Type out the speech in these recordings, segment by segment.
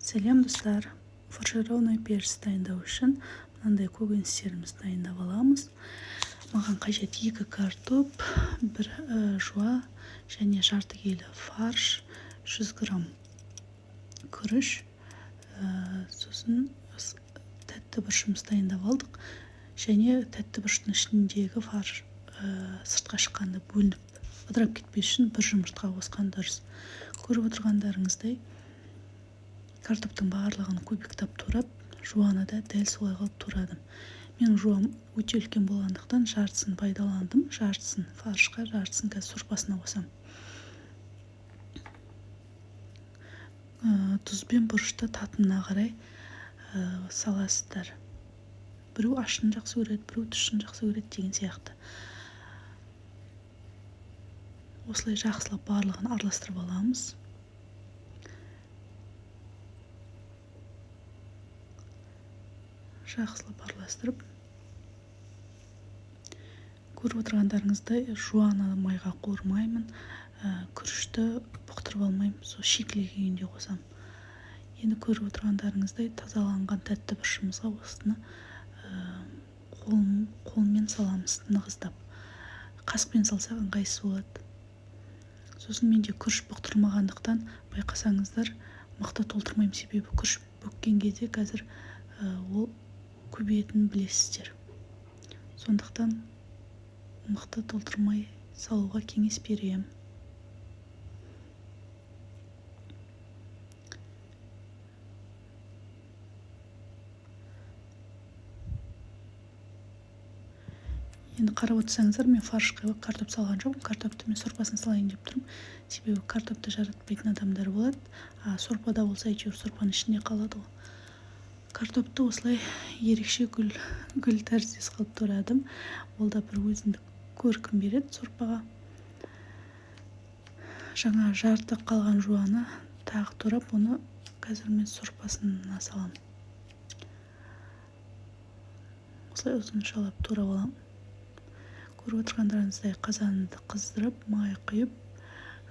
Сәлем, достар! Фаршированный перец дайындау үшін мынандай көкөністерімізді дайындап аламыз. Маған қажет: екі картоп, бір жуа және жарты келі фарш, 100 грамм күріш, сосын тәтті бұрышымызды дайындап алдық. Және тәтті бұрыштың ішіндегі фарш сыртқа шыққанда бөлініп, ыдырап кетпес үшін бір жұмыртқа қосқан дұрыс. Көріп отырғандарыңыздай, картоптың барлығын кубиктап турап, жуаны да дәл солай қылып турадым. Менің жуам өте үлкен болғандықтан, жартысын пайдаландым, жартысын фаршқа, жартысын қазір сорпасына қосамын. Тұз бен бұрышты татымына қарай саласыздар. Біреу ащыны жақсы көреді, біреу тұщыны жақсы көреді деген сияқты. Осылай жақсылап барлығын араластырып аламыз. Жақсылап араластырып, көріп отырғандарыңыздай, жуаны майға қуырмаймын, күрішті бұқтырып алмаймын, сол шикілік күйінде қосамын. Енді көріп отырғандарыңыздай, тазаланған тәтті бұрышымызға осыны қолмен саламыз нығыздап. Қасықпен салсақ, ыңғайсыз болады. Сосын менде күріш бұқтырылмағандықтан, байқасаңыздар, мықты толтырмаймын, себебі күріш бөккен кезде қазір ол көбейетінін білесіздер. Сондықтан мықты толтырмай салуға кеңес беремін. Енді қарап отырсаңыздар, мен фаршқа картоп салған жоқпын. Картопты мен сорпасына салайын деп тұрмын, себебі картопты жаратпайтын адамдар болады, а сорпада болса, әйтеуір сорпаның ішінде қалады ғой. Картопты осылай ерекше гүл гүл тәріздес қылып турадым. Ол да бір өзіндік көркін береді сорпаға. Жаңа жарты қалған жуаны тағы турап, оны қазір мен сорпасына саламын. Осылай ұзыншалап турап аламын. Көріп отырғандарыңыздай, қазанды қыздырып, май құйып,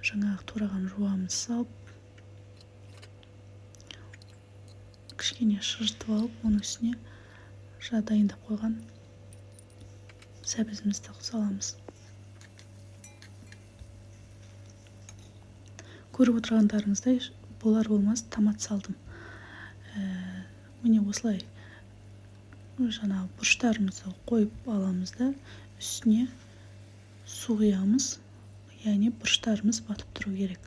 жаңағы тураған жуамызды салып, кішкене шыжытып алып, оның үстіне жаңа дайындап қойған сәбізімізді саламыз. Көріп отырғандарыңыздай, болар болмас томат салдым. Міне, осылай жаңағы бұрыштарымызды қойып аламыз да, үстіне су құямыз, яғни бұрыштарымыз батып тұру керек.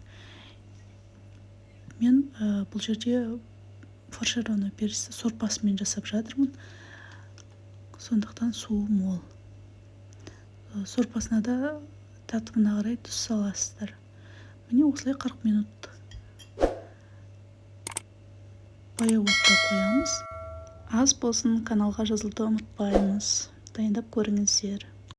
Мен бұл жерде фаршированный перецті сорпасымен жасап жатырмын, сондықтан суы мол. Сорпасына да татымына қарай тұз саласыздар. Міне, осылай 40 минут баяу отта қоямыз. Ас болсын! Каналға жазылуды ұмытпаймыз. Дайындап көріңіздер.